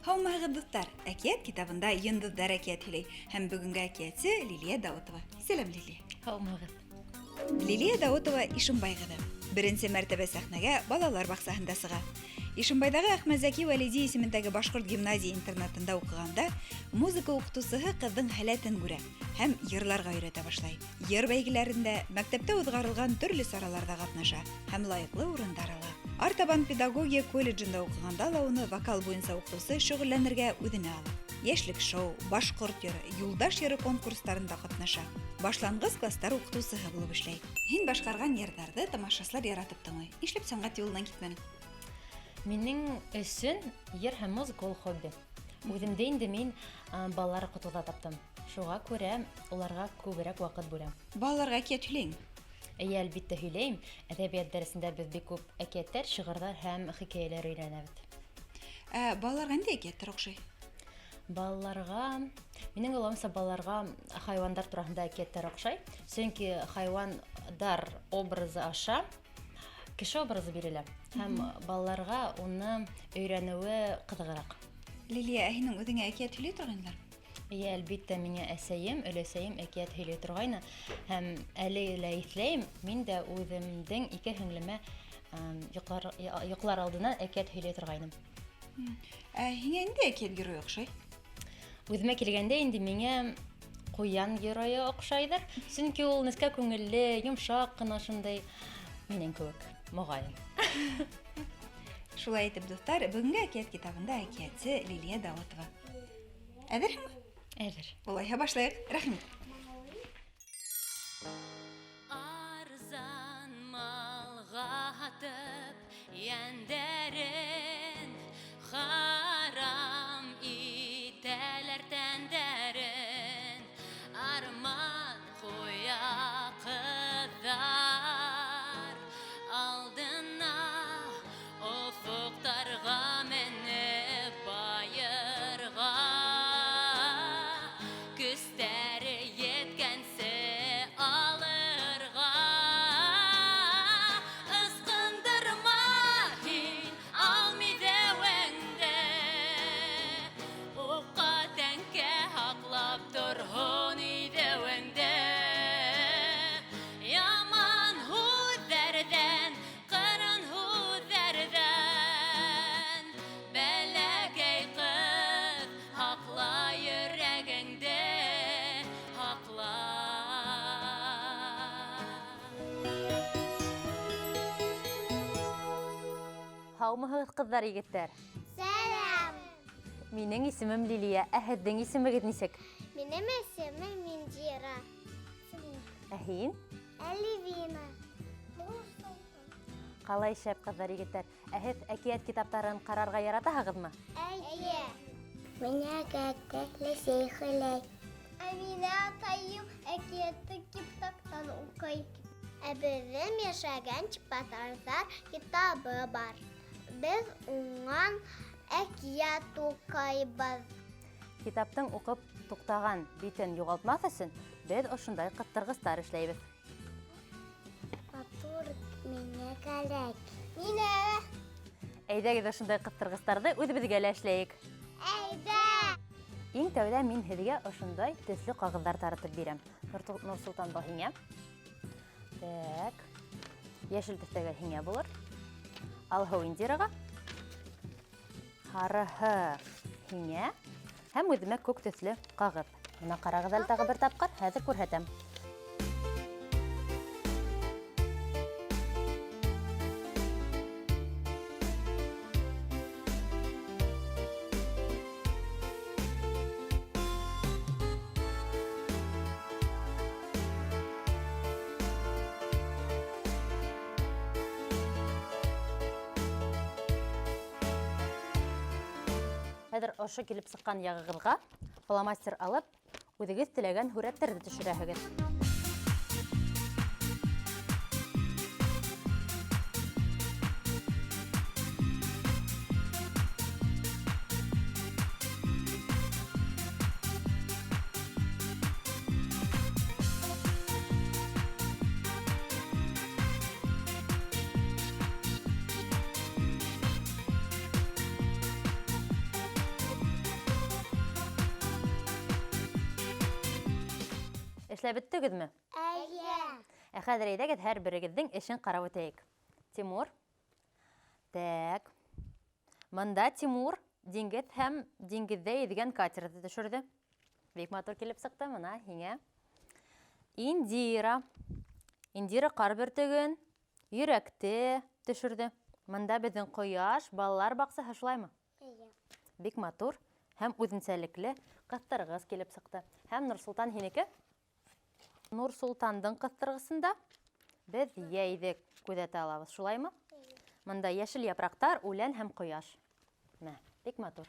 Һаумыһығыҙ, дуҫтар! Әкиәт китабында йондоҙҙар әкиәт һөйләй һәм бөгөнгө әкиәтсе Лилиә Даутова. Сәләм, Лилиә. Һаумыһығыҙ. Лилиә Даутова Ишембай ҡыҙы. Беренсе мәртәбә сәхнәгә балалар баҡсаһында сыға. Ишембайҙағы Әхмәтзәки Вәлиди исемендәге башҡорт гимназия интернатында уҡығанда музыка уҡытыусыһы ҡыҙҙың һәләтен күрә һәм йырларға өйрәтә башлай. Йыр бәйгеләрендә, мәктәптә уҙғарылған төрлө сараларҙа ҡатнаша һәм лайыҡлы урындар ала. Артабан педагогия колледжында уҡығанда ла уны вокал буйынса уҡытыусы шөғөлләнергә үҙенә ала. Йәшлек шоу, башҡорт йыры, юлдаш йыры конкурстарында ҡатнаша. Башланғыс кластар уҡытыусыһы булып эшләй. Һин башҡарған йырҙарҙы тамашасылар яратып тыңлай. Нишләп сәнғәт юлынан китмәнең? Минең өсөн йыр һәм музыка ул хобби. Үҙемде инде мин балалар уҡытыуҙа таптым. Шуға күрә уларға күберәк ваҡыт бүләм. Балаларға әкиәт һөйләйеңме? Эйе, әлбиттә һөйләйем. Әҙәбиәт дәресендә беҙ бик күп әкиәттәр, шиғырҙар һәм хикәйәләр өйрәнәбеҙ. Ә балаларға ниндәй әкиәттәр оҡшай? Балаларға, минең уйлауымса, балаларға хайуандар тураһында әкиәттәр оҡшай. Сөнки хайуандар образы аша кеше образы бирелә. Һәм балаларға уны өйрәнеүе ҡыҙығыраҡ. Лилиә, ә һинең үҙеңә әкиәт һөйләй торғайнылар? Эйе, әлбиттә, миңә әсәйем, өләсәйем әкиәт һөйләй торғайны. Һәм әле лә иҫләйем, мин дә үҙемдең ике һеңлемә йоҡлар алдынан әкиәт һөйләй торғайным. Ә һиңә ниндәй әкиәт геройы оҡшай? Үҙемә килгәндә инде миңә ҡуян геройы оҡшайҙыр. Сөнки ул нескә күңелле, йомшаҡ ҡына шундай минең кеүек, моғайын. Шулай итеп, дуҫтар, бөгөнгө әкиәт китабында әкиәтсе Лилиә Даутова. Әҙерһеңме? Әҙер. Улайһа башлайыҡ. Рәхим ит. Арзан малға һатып йәндәрен харам итәләр тәндәрен, арман ҡуя ҡыҙҙар алдына офоҡтарға менеп байырға көстәре еткәнсе алырға. Ысҡындырма һин ал миҙәүеңде, уҡҡа тәңкә һаҡлап торһон иҙәүеңде. Яман һүҙҙәрҙән, ҡырын һүҙҙәрҙән бәләкәй ҡыҙ һаҡла йөрәгеңде, һаҡла. Һаумыһығыҙ, ҡыҙҙар, егеттәр? Сәләм! Минең исемем Лилиә, ә һеҙҙең исемегеҙ нисек? Минең исемем Индира. Ә һин? Әливина. Ҡалай шәп, ҡыҙҙар, егеттәр. Ә һеҙ әкиәт китаптарын ҡарарға яратаһығыҙмы? Эйе. Миңә әкиәтте Ләсәй һөйләй. Ә мине атайым әкиәтте китаптан уҡый. Ә беҙҙең йәшәгән Чеботарҙар китабы бар. Беҙ унан әкиәт уҡыйбыҙ. Китаптың уҡып туҡтаған битен юғалтмаҫ өсөн беҙ ошондай ҡыҫтырғыстар эшләйбеҙ. Матур миңә кәрәк. Мине. Әйҙәгеҙ, ошондай ҡыҫтырғыстарҙы үҙебеҙгә лә эшләйек. Әйҙә. Иң тәүҙә мин һеҙгә ошондай төҫлө ҡағыҙҙар таратып бирәм. Нурсултан, был һиңә. Так. Йәшел төҫтәге һиңә булыр. Алһыу Индираға. Һарыһы һиңә. Һәм үҙемә күк төҫлө ҡағыҙ. Бына ҡарағыҙ әле тағы бер тапҡыр, хәҙер күрһәтәм. Хәҙер ошо килеп сыҡҡан яғығыҙға фломастер алып, үҙегеҙ теләгән һүрәттәрҙе төшөрәһегеҙ. Эшләп бөттөгөҙмө? Әйе. Ә хәҙер әйҙәгеҙ һәр берегеҙҙең эшен ҡарап үтәйек. Тимур. Так. Мында Тимур диңгеҙ һәм диңгеҙҙә йөҙгән катерҙы төшөрҙө. Бик матур килеп сыҡты мына һиңә. Индира. Индира ҡар бөртөгөн, йөрәкте төшөрҙө. Мында беҙҙең ҡояш, балалар баҡсаһы шулаймы? Әйе. Бик матур һәм үҙенсәлекле ҡыҫтырғыс килеп сыҡты. Һәм Нурсултан һинеке? Нурсултандың ҡыҫтырғысында беҙ йәйҙе күҙәтә алабыҙ, шулаймы? Мында йәшел япраҡтар, үлән һәм ҡояш. Мә, бик матур.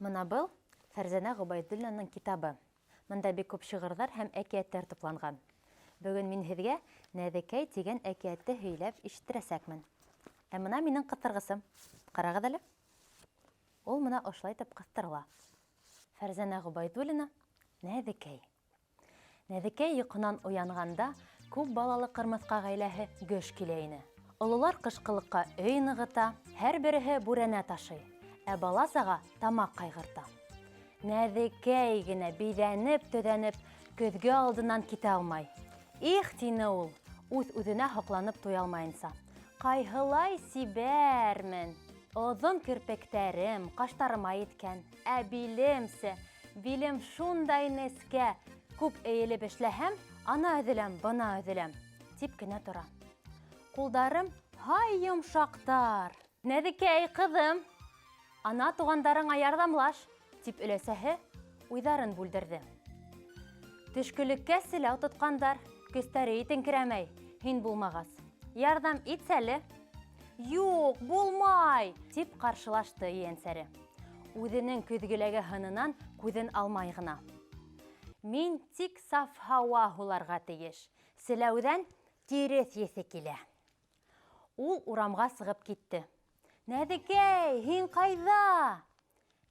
Мына был Фәрзәнә Ғөбәйҙуллинаның китабы. Мында бик күп шиғырҙар һәм әкиәттәр тупланған. Бөгөн мин һеҙгә Нәҙекәй тигән әкиәтте һөйләп ишеттерәсәкмен. Ә мына минең ҡыҫтырғысым. Ҡарағыҙ әле. Ул мына ошолай итеп ҡыҫтырыла. Фәрзәнә Ғөбәйҙуллина Нәҙекәй. Нәҙекәй йоҡонан уянғанда күп балалы ҡырмыҫҡа ғаиләһе гөж килә ине. Ололар ҡышҡылыҡҡа өй нығыта, һәр береһе бүрәнә ташый, ә бала-саға тамаҡ ҡайғырта. Нәҙекәй генә биҙәнеп-төҙәнеп көҙгө алдынан китә алмай. Их, тине ул, үҙ-үҙенә һоҡланып туя алмайынса. Ҡайһылай сибәрмен! Оҙон керпектәрем ҡаштарыма еткән, ә билемсе, билем шундай нескә, күп эйелеп эшләһәм, ана өҙөләм, бына өҙөләм, тип кенә тора. Ҡулдарым һай йомшаҡтар. Нәҙекәй, ҡыҙым, ана туғандарыңа ярҙамлаш, тип өләсәһе уйҙарын бүлдерҙе. Төшкөлөккә селәү тотҡандар, көстәре етеңкерәмәй, һин булмағас. Ярҙам итсәле. Юҡ, булмай, тип ҡаршылашты ейәнсәре. Үҙенең көҙгөләге һынынан күҙен алмай ғына. Мин тик саф һауа һуларға тейеш. Селәүҙән тиреҫ еҫе килә. Ул урамға сығып китте. Нәҙекәй, һин ҡайҙа?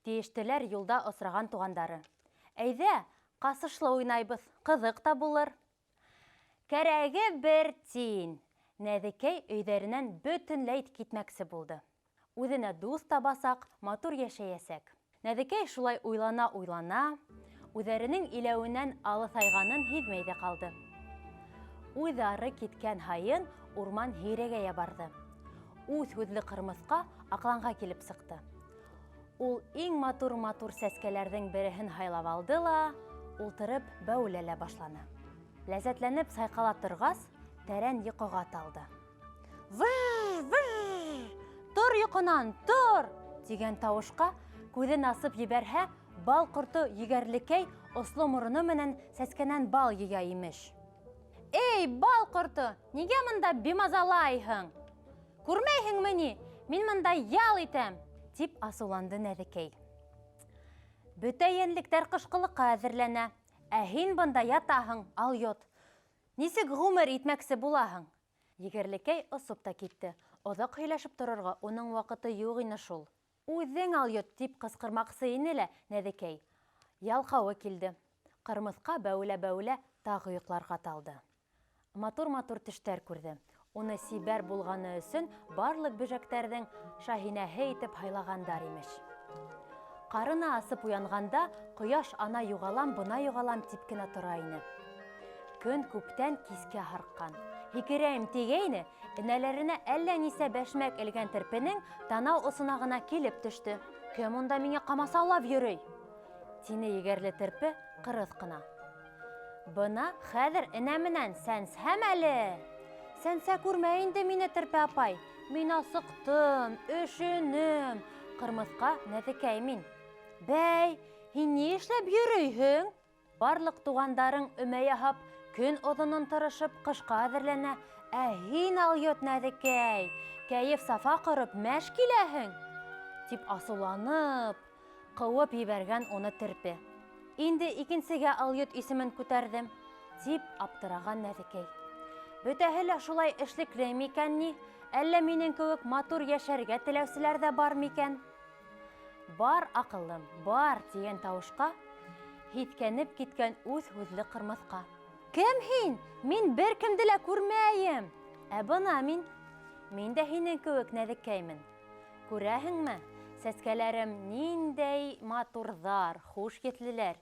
Тиештеләр юлда осраған туғандары. Әйҙә, ҡасышлы уйнайбыҙ, ҡыҙыҡ та булыр. Кәрәге бер тин. Нәҙекәй өйҙәренән бөтөнләй китмәксе булды. Үҙенә дуҫ табасаҡ, матур йәшәйәсәк. Нәҙекәй шулай уйлана-уйлана, үҙҙәренең иләүенән алыҫайғанын һиҙмәй ҙә ҡалды. Үҙ ары киткән һайын урман һирәгәйә барҙы. Үҙ һүҙле ҡырмыҫҡа аҡланға килеп сыҡты. Ул иң матур-матур сәскәләрҙең береһен һайлап алды ла, ултырып бәүелә лә башланы. Ләззәтләнеп сайҡала торғас, тәрән йоҡоға талды. Выж, выж! Тор йоҡонан, тор! Тигән тауышҡа күҙен асып ебәрһә, бал ҡорто егәрлекәй осло мороно менән сәскәнән бал йыя имеш. Эй, бал ҡорто, нигә мында бимазалайһың? Күрмәйһеңме ни? Мин мында ял итәм, тип асыуланды Нәҙекәй. Бөтә йәнлектәр ҡышҡылыҡҡа әҙерләнә, ә һин бында ятаһың, алйот. Нисек ғүмер итмәксе булаһың? Егәрлекәй осоп та китте. Оҙаҡ һөйләшеп торорға уның ваҡыты юҡ ине шул. Үҙең алйот, тип ҡысҡырмаҡсы ине лә Нәҙекәй. Ялҡауы килде. Ҡырмыҫҡа бәүелә-бәүелә тағы йоҡларға талды. Матур-матур төштәр күрҙе. Уны сибәр булғаны өсөн барлыҡ бөжәктәрҙең шаһинәһе итеп һайлағандар имеш. Ҡарыны асып уянғанда, ҡояш ана юғалам, бына юғалам тип кенә тора ине. Көн күптән кискә һарҡҡан. Һикерәйем тигәйне, энәләренә әллә нисә бәшмәк элгән терпенең танау осона ғына килеп төштө. Кем унда миңә ҡамасаулап йөрөй? Тине егәрле терпе ҡырыҫ ҡына. Бына хәҙер энә менән сәнсһәм әле. Сәнсә күрмә инде мине, терпе апай. Мин асыҡтым, өшөнөм. Ҡырмыҫҡа нәҙекәй мин. Бәй, һин ни эшләп йөрөйһөң? Барлыҡ туғандарың өмә яһап, көн оҙонон тырышып, ҡышҡа әҙерләнә. Ә һин, алйот нәҙекәй, кәйеф-сафа ҡороп мәш киләһең, тип асыуланып, ҡыуып ебәргән уны терпе. Инде икенсегә алйот исемен күтәрҙем, тип аптыраған нәҙекәй. Бөтәһе лә шулай эшлекле микән ни? Әллә минең кеүек матур йәшәргә теләүселәр ҙә бар микән? Бар, аҡыллым, бар, тигән тауышҡа һиҫкәнеп киткән үҙ һүҙле ҡырмыҫҡа. Кем һин? Мин бер кемде лә күрмәйем. Ә бына мин. Мин дә һинең кеүек нәҙекәймен. Күрәһеңме? Сәскәләрем ниндәй матурҙар, хуш еҫлеләр.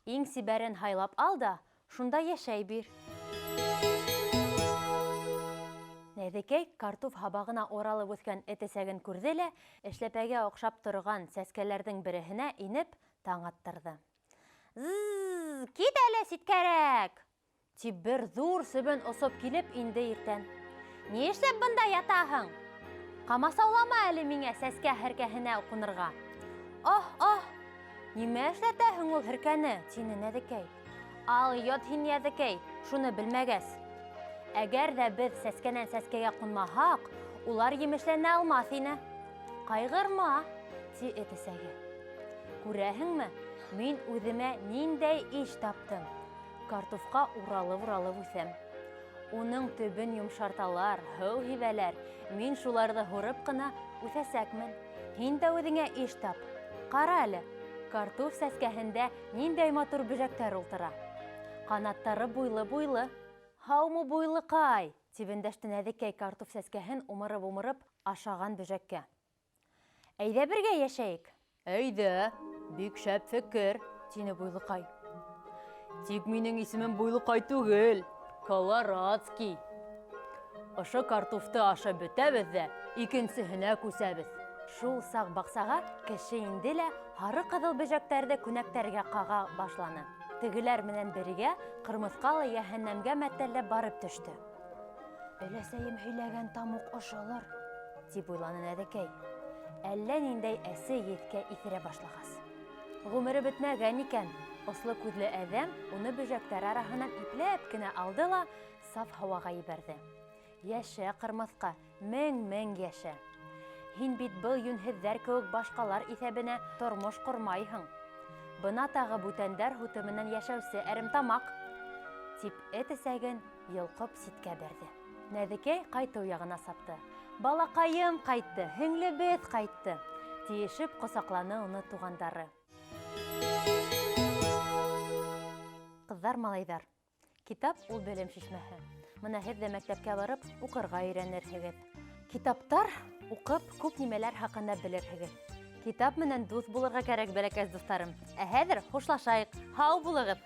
Иң сибәрен һайлап ал да, шунда йәшәй бир. Нәҙекәй картуф һабағына уралып үҫкән эт эсәген күрҙе лә, эшләпәгә оҡшап торған сәскәләрҙең береһенә инеп таң аттырҙы. З-з-з, кит әле ситкәрәк! Тип бер ҙур себен осоп килеп инде иртән. Ни эшләп бында ятаһың? Ҡамасаулама әле миңә сәскә һеркәһенә ҡунырға. Аһ, аһ! Нимә эшләтәһең ул һеркәне? тине Нәҙекәй. Алйот һин, Нәҙекәй, шуны белмәгәс. Әгәр ҙә беҙ сәскәнән сәскәгә ҡунмаһаҡ, улар емешләнә алмаҫ ине. Ҡайғырма, ти эт эсәге. Күрәһеңме, мин үҙемә ниндәй иш таптым. Картуфҡа уралып-уралып үҫәм. Уның төбөн йомшарталар, һыу һибәләр. Мин шуларҙы һурып ҡына үҫәсәкмен. Һин дә үҙеңә иш тап. Ҡара әле, картуф сәскәһендә ниндәй матур бөжәктәр ултыра. Ҡанаттары буйлы-буйлы. Һаумы, буйлыҡай! тип өндәште Нәҙекәй картуф сәскәһен умырып-умырып ашаған бөжәккә. Әйҙә бергә йәшәйек. Әйҙә, бик шәп фекер, тине Буйлыҡай. Тик минең исемем Буйлыҡай түгел, Колорадский. Ошо картуфты ашап бөтәбеҙ ҙә, икенсеһенә күсәбеҙ. Шул саҡ баҡсаға кеше инде лә һары ҡыҙыл бөжәктәрҙе күнәктәргә ҡаға башланы. Тегеләр менән бергә ҡырмыҫҡа ла йәһәннәмгә мәтәлләп барып төштө. Өләсәйем һөйләгән тамуҡ ошолор, тип уйланы Нәҙекәй. Әллә ниндәй әсе еҫкә иҫерә башлағас. Ғүмере бөтмәгән икән, осло күҙле әҙәм уны бөжәктәр араһынан ипләп кенә алды ла саф һауаға ебәрҙе. Йәшә, ҡырмыҫҡа, мең-мең йәшә. Һин бит был йүнһеҙҙәр кеүек башҡалар иҫәбенә тормош ҡормайһың. Бына тағы бүтәндәр һуты менән йәшәүсе әремтамаҡ! Тип эт эсәген йолҡоп ситкә бәрҙе. Нәҙекәй ҡайтыу яғына сапты. Балаҡайым ҡайтты, һеңлебеҙ ҡайтты! Тиешеп ҡосаҡланы уны туғандары. Ҡыҙҙар, малайҙар! Китап ул белем шишмәһе. Мына һеҙ ҙә мәктәпкә барып уҡырға өйрәнерһегеҙ. Китаптар уҡып күп нимәләр хаҡында белерһегеҙ. Китап менән дуҫ булырға кәрәк, бәләкәс дуҫтарым. Ә хәҙер хушлашайыҡ. Һау булығыҙ!